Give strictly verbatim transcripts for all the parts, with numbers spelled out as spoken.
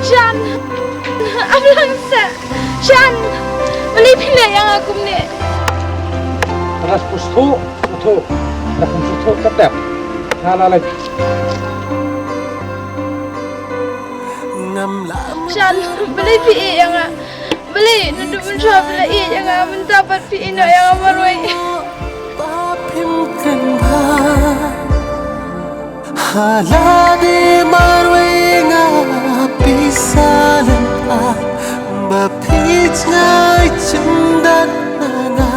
Shan. Amlang sa. Shan. Balei phi leh ïa nga kumne? Tras pus tu, tu. Dah pun tu katap. Salah lagi. Shan, balei phi ïeh ïa nga? Balei naduh mynshuwa phi la ïeh ïa nga, mynta pat phi ïeh noh ïa nga marwei? Hala de marwei nga pisa lem a ba phi jngai chyndat na nga.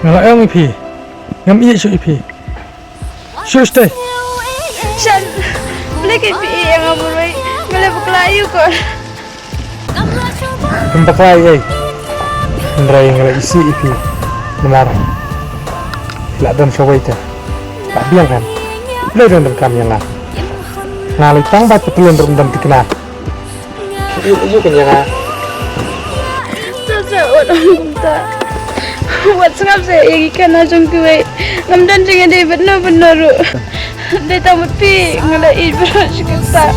Nga la ong ïa phi, ngam ïeh shuh ïa phi. Shuh shuh. Shan, balei ka phi ïeh ïa nga marwei? Nga la bakla ïa u ko. Khlem bakla ei ei. Hynrei nga la isih ïa phi. Namar phi la don shawei te. La biang kan. Balei don donkam ïa nga? Nga la tang ba patlun ruh ym don thikna. Ïa, ïa kan ïa nga. Sa sa wat ong kumta. Wat sngap sa ïa ki khana jong kiwei. Ngam don jingïadei bad no bad no ruh. Dei tang bad phi nga la ïeit baroh shi katta.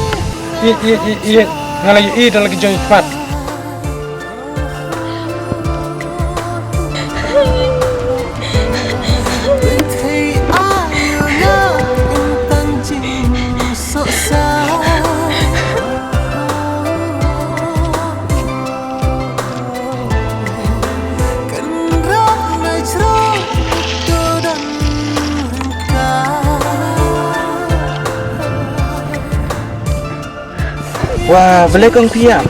Ïeit, ïeit, ïeit, ïeit. Nga la ïohi da la ki jong ki khmat. Wa, balei kong phi ïap?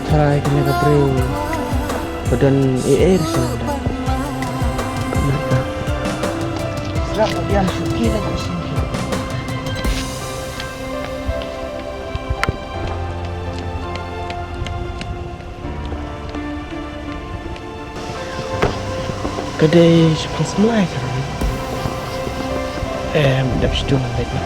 Tharai kane ka briew ba don ei ei ruh sha lyndet. Srap ba biang shuki lei ka shin. Ka dei shaphang Smlai ka dei. Em, dep shitom leit na.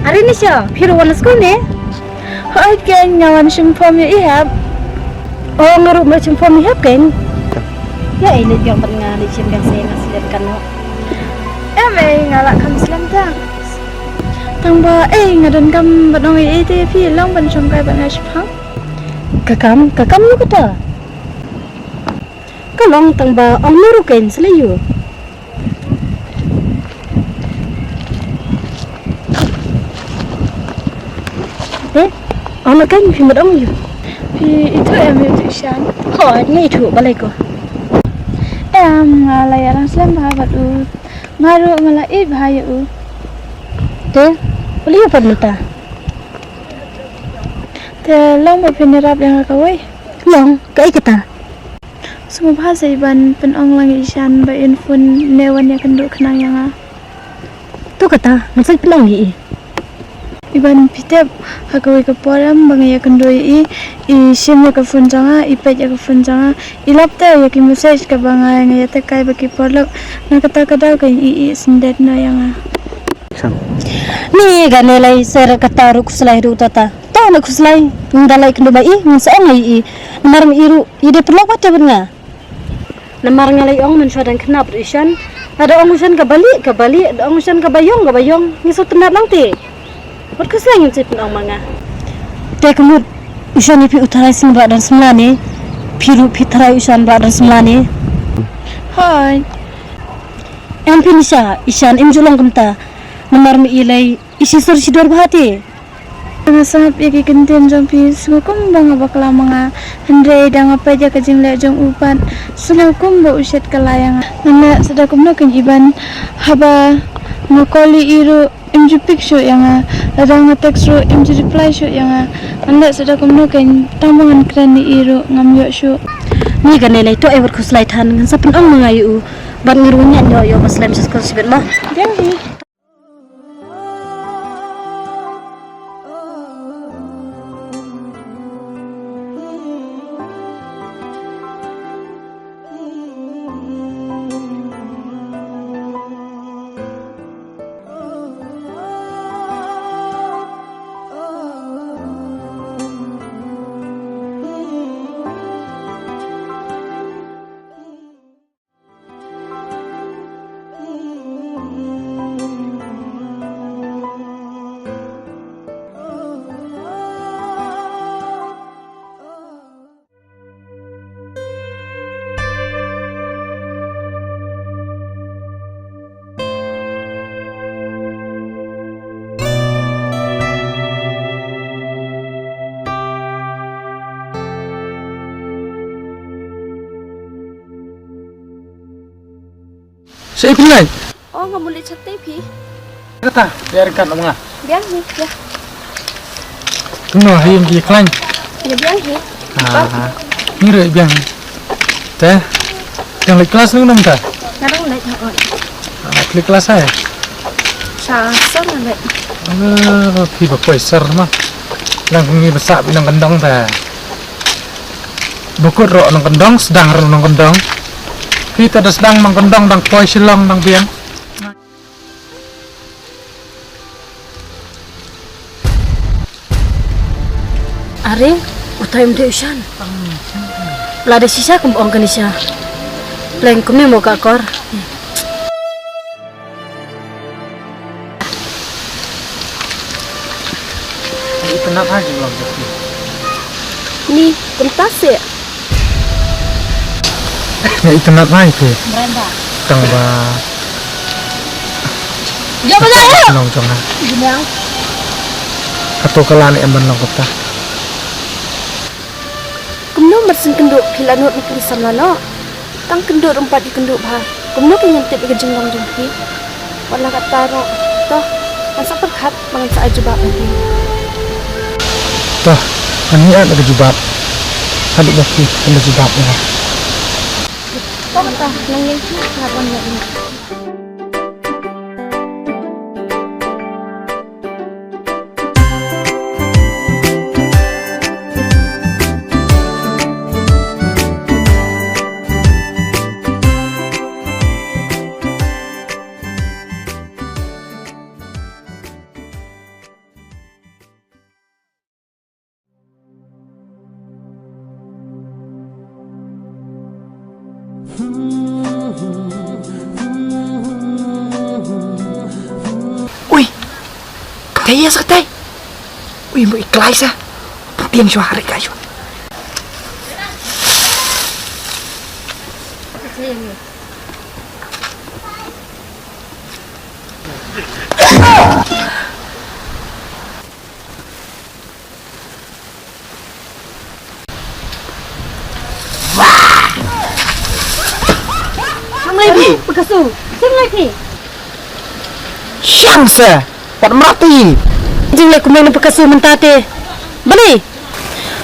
Are Nisha, phi ruh wan skul ne? Hooid keiñ, nga wan shim form ïa i hep. Oh, nga ruh nga shim form ïa i hep keiñ. Ïa ei leit biang bad nga, leit shim biang sa ïa nga slem kan noh. Em ei, nga lah kham slem tang. Tang ba ei, nga donkam ban ong ei ei te ïa phi, long ban shongkai bad nga shaphang. Ka kam, ka kam ïa kata. Ka long tang ba ong no ruh keiñ sa lei ïoh. Te, ong no keiñ phi mut ong ïoh. Phi ithuh em ïa utu i Shan? Hooid, nga ithuh, balei ko? Em, nga la ïalang slem bha bad u. Nga ruh nga la ïeit bha ïa u. Te, u lei ïoh pat mynta? Te long ba phin ïarap ïa nga kawei? Long, kaei kata? Sngewbha sa Iban pynong lang ïa i Shan ba in phone ne wan ïakynduh khnang ïa nga. To kata, ngan sa pynong ïa i. Iban phi tip, ha kawei ka por em ba nga ïakynduh ïa i, i shim ïa ka phone jong nga, i peit ïa ka phone jong nga, i lap te ïa ki message kaba nga, nga ïatekai ba ki paralok, na kata ka daw ka ïing i, i syndet noh ïa nga. Ni kane lai ser kata ruh khuslai ruh tata. To nga khuslai, ngan da lai kynduh ba i, ngan sa ong ïa i. Namar ma i ruh, i dei paralok bad te bad nga. Namar nga lai ong mynshuwa dang khynnah bad u Ishan. Lada ong u Ishan kaba lieh, kaba lieh, lada ong u Ishan kaba ïong, kaba ïong. Ngi sa tynnat lang te. Wat khuslai ngin sa pynong ma nga. Te ka mut, u Ishan ïa phi u tharai sngewbha don samla ne. Phi ruh phi tharai u Ishan ba don samla ne. Hooid. Em phi Nisha, Ishan im ju long kumta. Namar ma i lai, i shisur shidor bha te. Nga sngap ïa ki kyntien jong phi, sngew kumba nga bakla ma nga. Hynrei da nga peit ïa ka jingleh jong u pat, sngew kumba u shet kylla ïa nga. Ngan leh sa da kumno keiñ Iban, haba nga call ïa i ruh im ju pick shuh ïa nga. Lada nga text ruh im ju reply shuh ïa nga. Ngan leh sa da kumno keiñ, tang ba ngan kren ïa i ruh ngam ïoh shuh. Ni kane lai to, ai wat khuslai than, ngan sa pynong ma nga ïa u. Bad nga ruh ngan ïoh ïoh ba slem sha skul shibit mo. Biang hi. Shaei phi leit? Oh, nga mut leit shatei phi. Kata, ïa ryngkat noh ma nga. Biang hi, ïa. Kumno, ha ïing ki khlaiñ? Ïa biang hi. Ah, ha. Ngi ruh biang hi. Te, dang leit klas ne em te? Nga dang leit, hooid. Ah, leit klas ai? Sha sor nga leit. Ah, phi ba poi sor ma. Dang ngi ba sah phi nongkyndong te. Ba kut ruh nongkyndong, sdang ruh nongkyndong. Phi te da sdang nongkyndong dang poi Shillong dang biang. Are, utai um dei u Shan. Lada shisha kum ong kane sha. Pleng kumne mo ka kor. Itynnad ha jinglong jong phi. Ni, kumta se. Itynnad ha ite. Brenda. Tang ba. Jom ba jom. Long jong ha. Jom. Hato ka la ne em ban long kumta. Kumno mar syn kynduh phi la nud na ki samla noh. Tang kynduh ruh ym pat ïa kynduh bha. Kumno phi ngam tip ïa ka jinglong jong phi. Wat la katta ruh. To, ngan sa pyrkhat ba ngan sa ai jubab ïa phi. To, ngan ïa ai ka jubab. Haduh ba phi ai ka jubab ïa nga. To kata, nang ïeng phi, ngan wan ïa phi. Ui, katai ïa sa katai. Ui, mo i klai sa. Putiang shuwa hari ka shuwa. Sing lei phi. Pakasu. Sing lei phi. Shang se. Pat mrati. Jing lei kumne pakasu mynta te. Balei?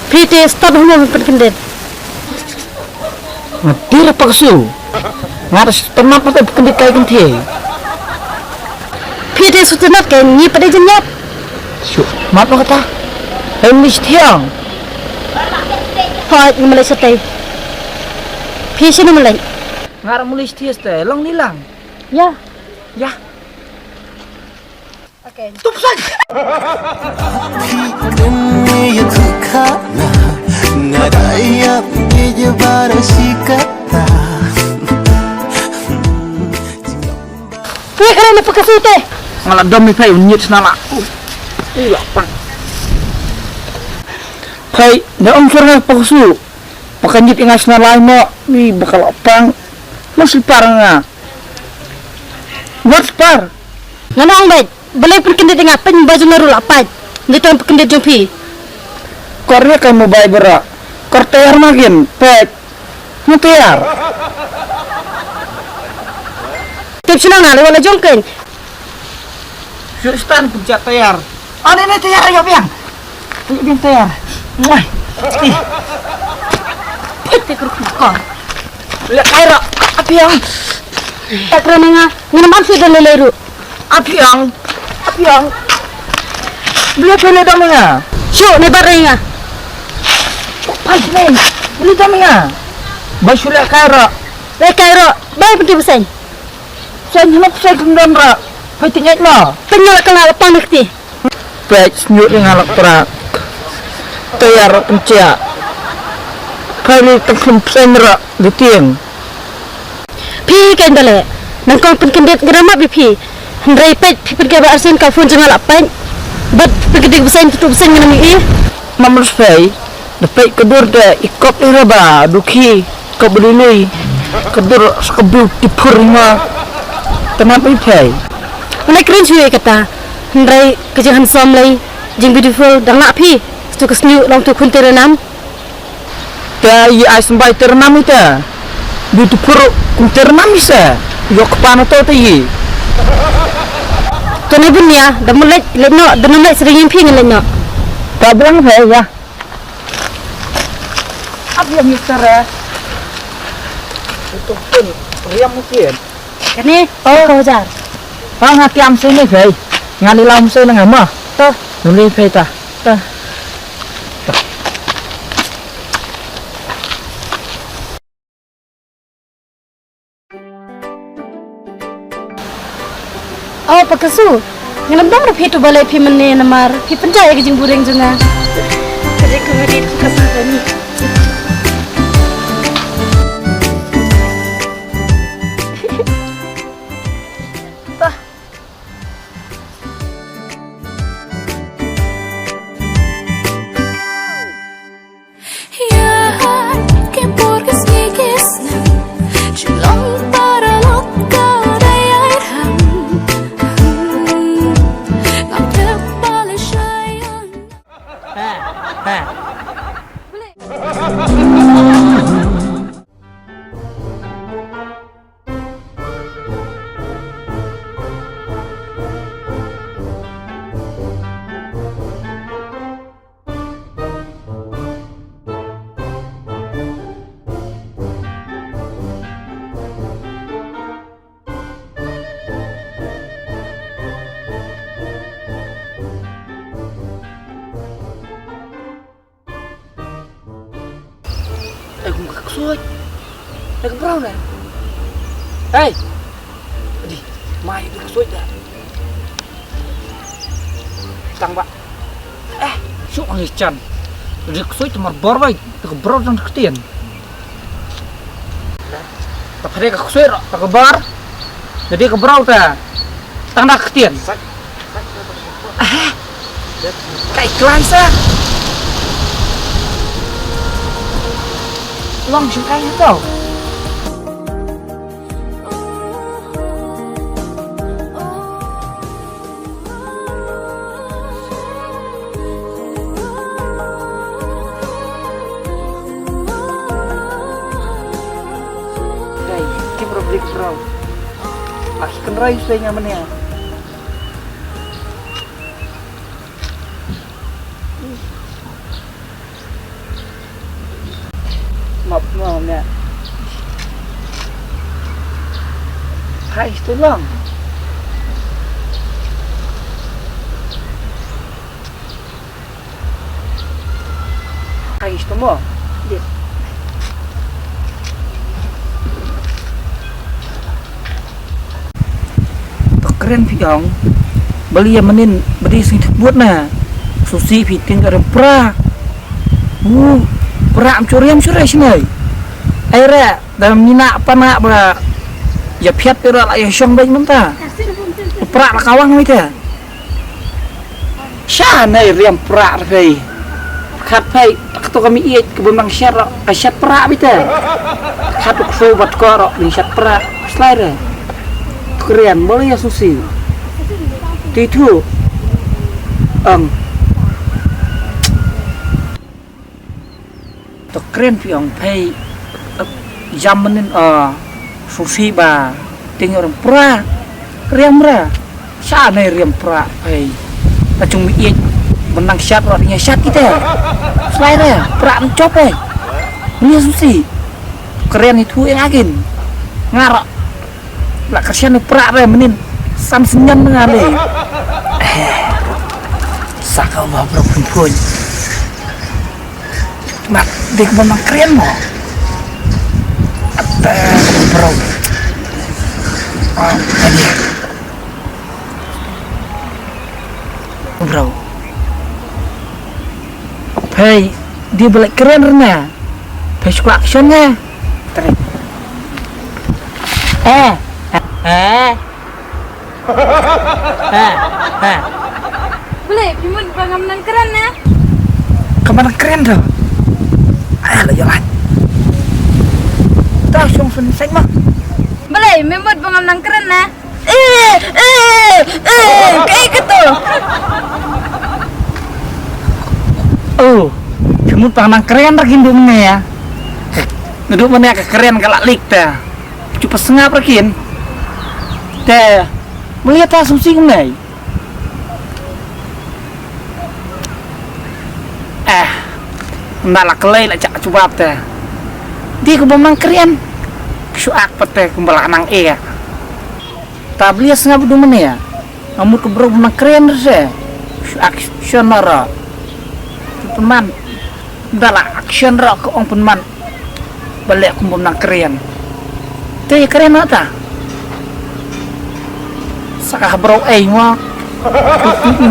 Phi te stad hmo pynkyndit. Nga tira pakasu. Nga da shu tynnat mata pynkyndit kai kynthei. Phi te shu tynnat kai ngi pat dei jingïap. Shu mat ma kata. Hei mlei shatei. Hoi ngi mlei shatei. Phi shano mlei? Nga ra mlei shatei shatei long ni lang. Ya. Ya. Okay. Tup san. Ni kare na pakasu te. Nga la dom ni phai un nyit sna la. Ui la pang. Phai na ong sor nga pakasu. Paka nyit nga sna lai mo. Ui baka la pang. Mo slipar nga. Wat slipar. Nga ong bad. Balei pynkyndit ïa nga pyn ba jong nga ruh la pait. Ngi ton pynkyndit jong phi. Kor ïa ka mobile bra. Kor tayar ma gin pait. Nga tayar. Tip shina nga lewat la jong kein. Shu stan pynjat tayar. Ani ni tayar ïa biang. Ïa biang tayar. Muai. Pait te kruk kor. Leh kai ra. Apiang. Tak ra nga. Ngin man shu da lele ruh. Apiang. Apiang. Beli apa ni dong nga? Shu ni bar nga. Pas ni. Beli dong nga. Ba shu leh kai ra. Leh kai ra. Bai penti beseng. Sen hno sen kendon ra. Pai tingit ma. Tengok kalau apa ni kti. Peit sñiuh ïa nga lak trak. Tayar pynchiah. Phai li tang khlem pseng rah li tieng. Phi kein bale. Nang kong pynkyndit nga da map ïa phi. Hynrei peit phi pynkyndit ba arsien ka phone jong nga la peit. Bad pynkyndit bseiñ tutu bseiñ nga nam ïa i. Mam rus phai. Da peit ka dur da i kop ïa ra ba dukhi. Ka bri lui ka dur sa ka beautiful ri ma. Tana pai phai. Nai kren shu ïa kata. Hynrei ka jing handsome lei jing beautiful dang lah phi. Stu ka sñiuh long tu khun Terenam. Ta i ai symbai Terenam ita. Beautiful kum Terenam isa. Yok pan to te yi. To ne bunia, da mun lek lek no, da mun lek sering yang ping lek no. Ta bilang saya ya. Ap yang yuk tara. Itu pun riam mungkin. Kani, oh, kau jar. Ah, ngati am sini gai. Ngali lam sini ngama. To. Nuli gai ta. To. Oh, Pakasu. Ngan ym dom ruh phi tu balei phi mynne namar phi pynjah ïa ka jingburing jong nga. Ka dei ka mari Pakasu ka ni. Bah. Eh, kum ka ksuid. Eh, ka brown eh. Hey. Di, mai ka ksuid dah. Tang ba. Eh, suk ang chan. Di ksuid mar bor bai, ka brown tang ktien. Ta phade ka ksuid ro, ta ka bor. Jadi ka brown ta. Tang dak ktien. Kai klan sa. Long sing kai ha kau. Kai, ki bro blik bro. Aki kenrai usai nyaman ya. Map no mia. Hai tu long. Hai tu mo. Dia. To kren phi ong. Bali ya menin badi sing thik buat na. Susi phi ting ka rem pra. Mu pra am churiam churai sinai. Ai ra da mina pana ba. Ya phiat ra la ya shong bai mynta. Pra la kawang mi ta. Sha nei riam pra phei. Khat phei, to ka mi iet ka bym nang shat ro, ka shat pra bita. Khat u kso bat ko ro, ding shat pra. Slai re. Kren, boleh ya susi. Ti thu. Ang. To kren phi ong phei, eh, jam menin, eh, susi ba ting orang pra, riam ra. Sha nei riam pra phei. Ta chung mi iet, menang shat ro nya shat kita. Slai ra, pra ni chop phei. Ni susi. Kren ni thu eng akin. Ngar. La ka shan pra re menin. San senyan nga le. Eh. Sa ka ba bro pun pun. Mat dik ba mang kren mo. Ate bro. Ah, tadi. Bro. Hey, di balik keren rena. Pes kwak shon nga. Tadi. Eh, eh. Eh, eh. Boleh, pimut bangam nang keren na. Kaman nang keren tu. Ayo, lah, jalan. Dah, sung sun seng mah. Boleh, pimut bangam nang keren na. Eh, eh, eh, kayak gitu. Oh, pimut bangam nang keren lagi dum ni ya. Ngedu mana ke keren kalau lik ta. Cuba sengap rakin. Te, melihat ta sumsi kumne. Eh, nda la kelei la jak jubab te. Di ku bym nang kren. Shu ak pete ku bala nang e. Ta belias ngap du mene ya. Amut ku bro bym nang kren se. Shu ak shonara. Teman. Nda la ak shonara ko ong pun man. Bale kum bym nang kren. Te kren na ta. Saka bro ei mo.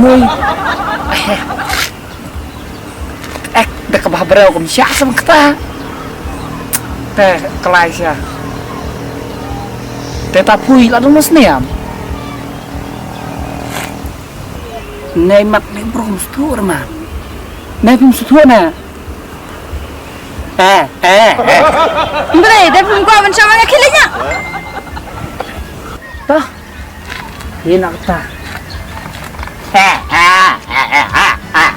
Mui. Ek da ka bah bro kum syak sam kata. Te kelai sya. Te ta pui la dong sniam. Nei mat nei bro kum stu man. Nei kum stu na. Eh, eh, eh. Bre, dep kum ko man sama nga khilinya. Toh. Ina ta. Eh, eh, eh, eh, eh, eh.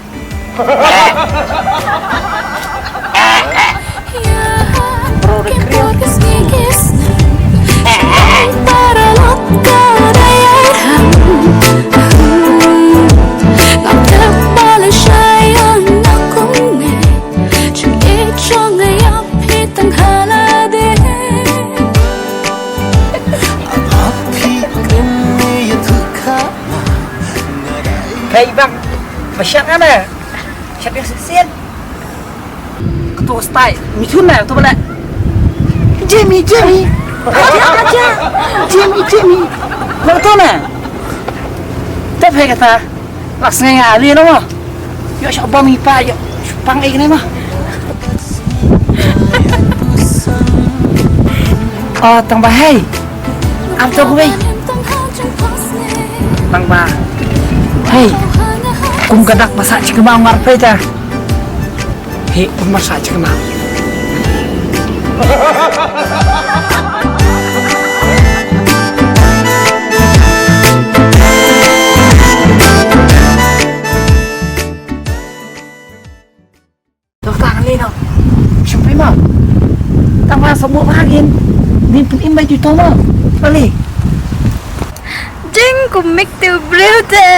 Hei bang, ba shat nga na. Shat biang sien. Ketu stai, mithun na tu bala. Jimmy, Jimmy. Aja, aja. Jimmy, Jimmy. Lo tu na. Tep hei kata. Lak sngai nga ali no mo. Yo shak bom ipa yo. Pang ei ni mo. Oh, tang ba hei. Am to kuwi. Tang ba. Hei. Kum kadak masak chicken mau ngar pe ta. Hei, kum masak chicken mau. Dokta ngan leh noh. Shim phi mo. Tang ba sa buh ba hagin. Ngin pynim bai tu to mo. Bali. Jing kumik tu briew te.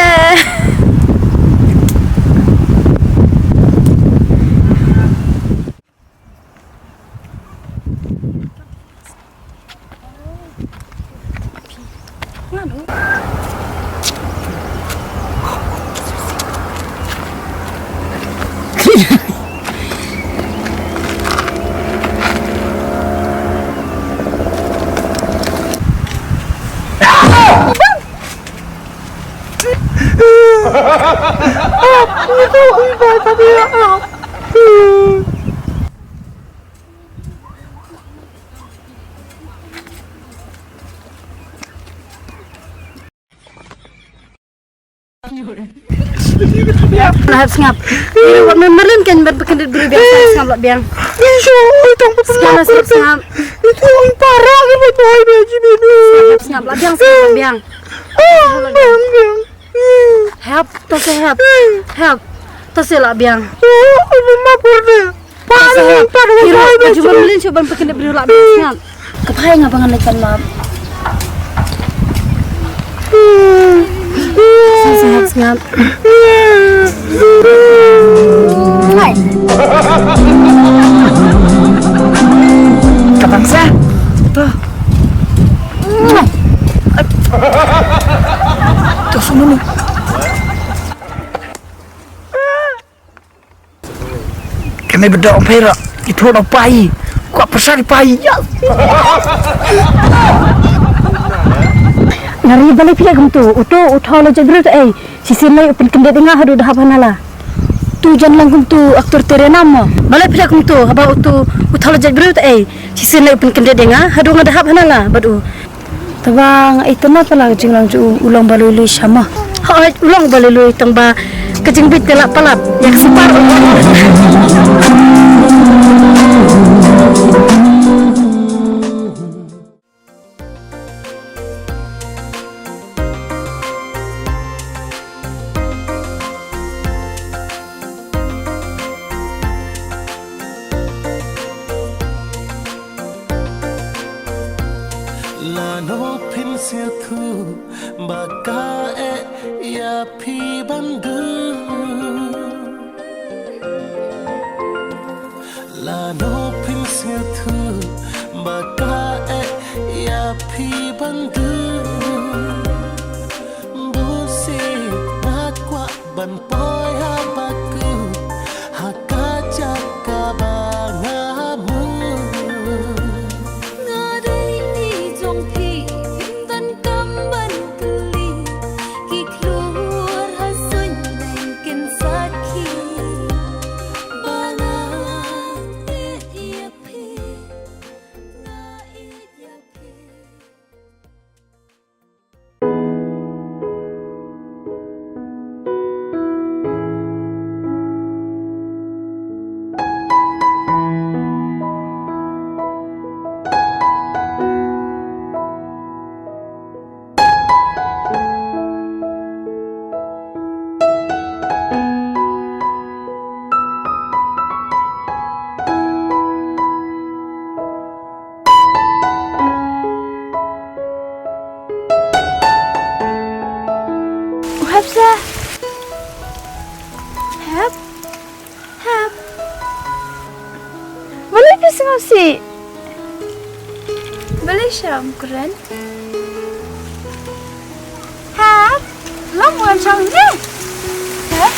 Nah, hap sngap. Ini buat memerin kan ban pekendit beri biang sngap, sngap lah biang. Sngap lah, sngap, sngap. Sngap lah biang, sngap lah biang. Hap, to se hap. Hap, to se lah biang. To se hap. Iro, ka jumpa melin shu ban pekendit beri lah biang sngap. Ka phai nga ba ngan leit ban map. Sngap, sngap, sngap. Hai. Ka bangsa. To. To, sunu ni. Kane ba dok pera, itu dok pai. Ko pasal pai. Ya. Nari balei phi kumtu, uto u thaw la jabru ta ei. Shisien lei u pynkyndiat ïa nga haduh da hap ha nala. Tu jan lang kumtu actor Tere Nam mo. Balei phi kumtu, haba uto u thaw la jabru ta ei. Shisien lei u pynkyndiat ïa nga haduh nga da hap ha nala bad u. Taba nga ïa tang na pala ka jinglang jong u, u long ba lui lui sha ma. Hooid, u long ba lui lui tang ba ka jingbit te la palat ïa ka sipar. Lano phin sngewthuh ba ka eh ïa phi ban duh? Lano phin sngewthuh ba ka eh ïa phi ban duh? Bunsien nga kwah ban poi ha bakut ha ka jaka ba nga mut. Nga dei i jong phi, ym donkam ban kylli. Ki khlur ha suiñ neng kin sakhi ba nga ïeit ïa phi, nga ïeit ïa phi. U hap sa. Hap. Hap. Balei phi sngap sih? Balei sham kren? Hap. Lam wan shong ne. Hap.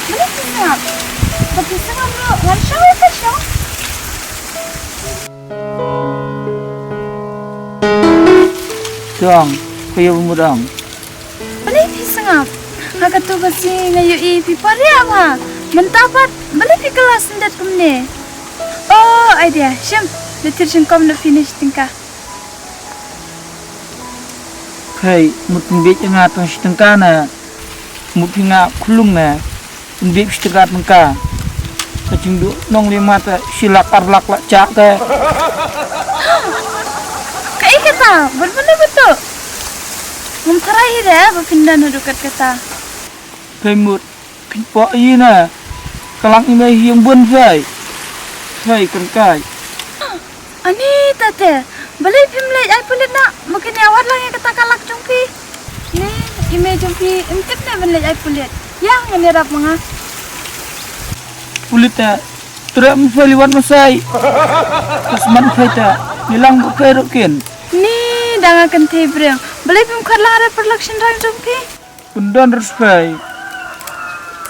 Balei phi sngap? Ba phi sngap ruh wan shong ka shong. Dong, kayo mudong. Balei phi sngap? Ha katu ka sngi nga ïohi phi pariah bha. Mynta pat balei phi kylla syndet kumne? Oh, idea, shim, da thir shynkom na phi ne shi tyngka. Hei, mut pynbiej ïa nga tang shi tyngka na. Mut phi nga khulung na. Pynbiej shi tyngka tyngka. Ka jingduh nongli mata shi lak ar lak la chak ka. Kaei kata, bun bun betul. Ngam tharai hi re ba phin don haduh katkata. Phi mut, phin poi ïa na. Ka lak i mei hi ïeng bun phi. Phi kan kai. Ani tate, balei phim leit ai pulit na, ba kin ïa wad lang ïa kata ka lak jong phi. Ne, i mei jong phi, im tip ne ban leit ai pulit. Ïa, ngan ïarap ma nga. Pulit te, treh ma phi li wad ma sai. Ka smat phi te, ni lang ma phi ruh kin. Ni, da nga kynthei briew. Balei phim khot lang re paralok shynrang jong phi. Pynban respect.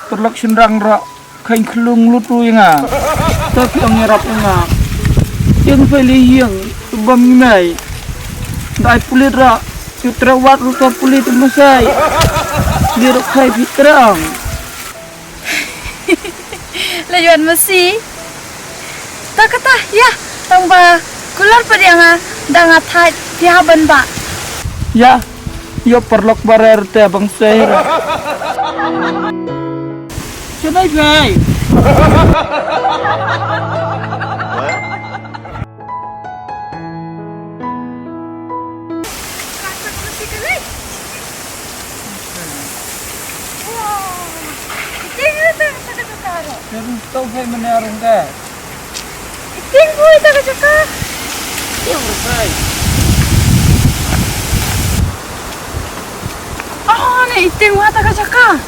Paralok shynrang ruh kheiñ khlung lut ruh ïa nga. Te phi ong ïarap ïa nga. Ïeng phi li ïeng, tu bam ngi mei. Dai pulit ruh, ïu treh wad ruh tu pulit ma sai. Li ruh khai phi treh ong. La ïoh masi. Ta kata, ïa, tang ba kular pat ïa nga, da nga thait, ïa ban ba. Ïa, ïoh paralok barer te bang sei. Shanai bai. Tau hai mana arung ka. Iting bui ta ka jaka. Iting bui. Oh, ne iting wa ta ka jaka.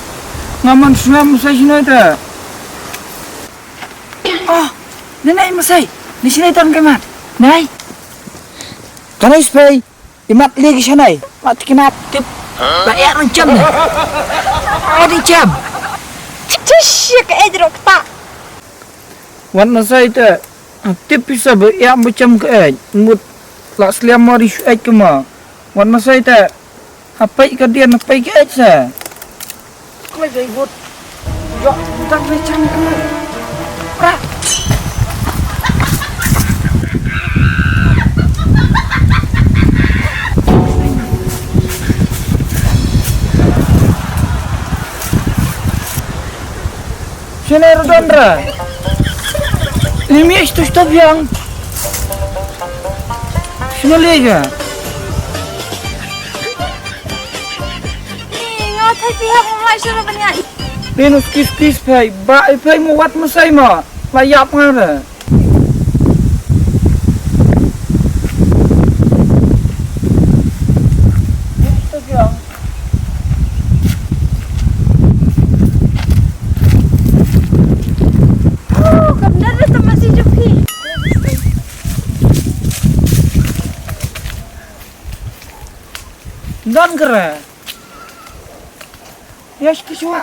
Nga man sngam sa shnai ta. Oh, ne nai masai. Ni shnai tan ka mat. Nai. Kanai spai. Imat legi shanai, mat kinap tip. Ba ïa rang jam ne. Adi jam. Tish ya ka ej rok ta. Wan masai te. Tip pisa ba ïa ba jam ka ej. Mut la sliam mari shu ej kama. Wan masai te. Apai ka dian apai ka ej sa. Klei dei but. Yo, dang mechan klei. Pra. Sini rodon ra. Limi istu stop yang. Sini lega. Ni nga thai pihak ma mai sura banya. Ni nus kis kis phai, ba i phai mo wat masai ma. La yap nga re. Angkara. Ya shi kishwa.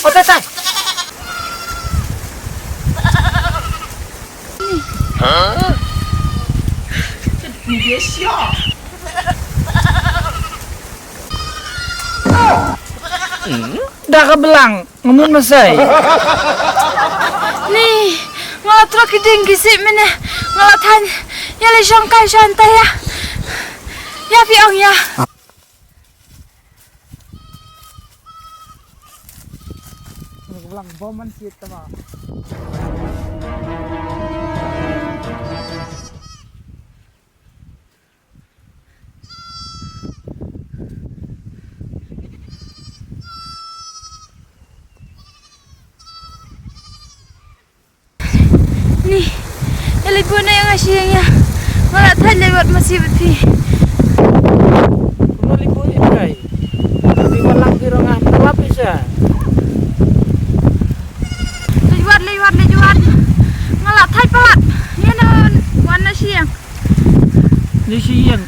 Ote tai. Da ka blang. Nga mut masai. Ni, nga la trok ki ding ki sip mine. Nga la than. Ya le shong kai shong ta ya. Ya phi ong ya. Nga blang bom man siet tama. Ni, ïa leit bun ïa nga sha ïing ïa. Nga la thait leit wad masi bad phi. Kumno leit bun ïa kai? Phi wan lang phi rong ah, lap ïa sha. Leit wad, leit wad, leit wad. Nga la thait palat. Ïa na wan na sha ïing. Ni sha ïing.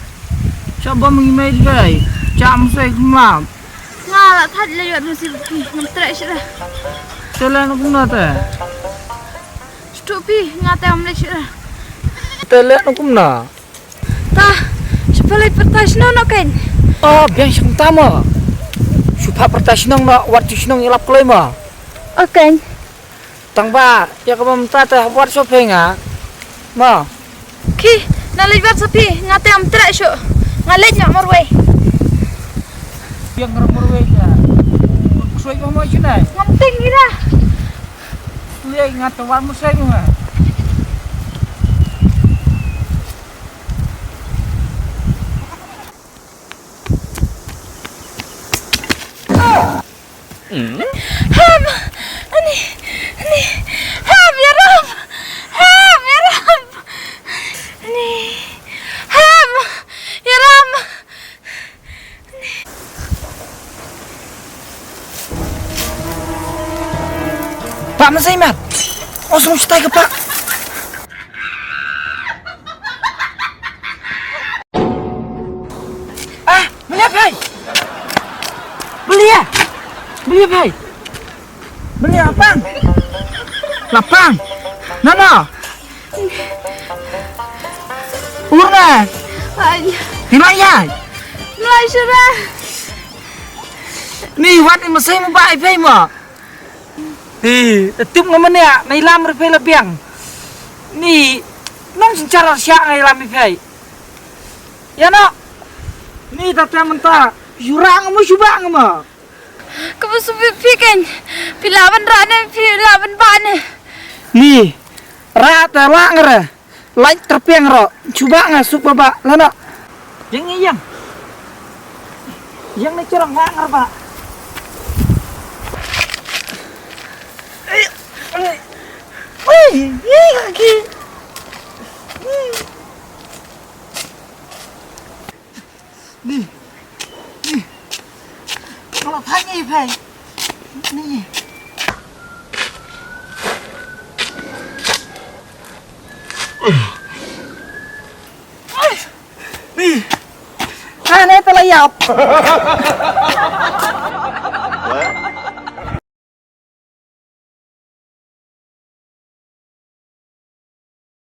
Sha bam ngi mei dei. Cham sei kumlam. Nga la thait leit wad masi bad phi. Ngam treh shuh. Te leh na kumno te? Shu phi nga te ngam leit shuh. Te leh na kumno? Ta, shu pha leit pyrta shnong noh kein. Oh, biang shong ta mo. Shu pha pyrta shnong noh, wat tu shnong ïalap kloi mo. Okay. Tang ba, ïa ka bam ta te wat shu phi nga. Mo. Ki, na leit wat sa phi, nga te ngam treh shuh. Nga leit noh marwei. Biang ram marwei ta. Ksoi mo mo shu nai. Ngam ting ira. Lei nga te wat mo sai mo nga. Hep! Ani, ani, hep, ïaroh! Hep, ïaroh! Ani, hep, ïaroh! Pak, masai mat. Oh, sung stai ke pak. Ah, melihat hai. Beli ya. Beli hai. Beli lapang. Lapang. Nana. Urna. Ai. Di mai ya. Malaysia. Ni wat ni masai mo ba ai pei mo. Hi, tip nga mane na ilam re pei la biang. Ni nang sinchar sha nga ilam i pei. Ya no. Ni ta ta menta. Jurang mo jubang mo. Ka ba subi phi kein. Phi la ban ra ne, phi la ban ba ne. Ni ra ta la ngre. Lai terpiang ro. Chuba nga suk baba lano. Yang ni yang. Yang ni curang nga ngerba. Ui, ui, kaki. Ni. Ni. Kalau tanya, Pai. Ni. Ni. Ni. Tanya telah yap.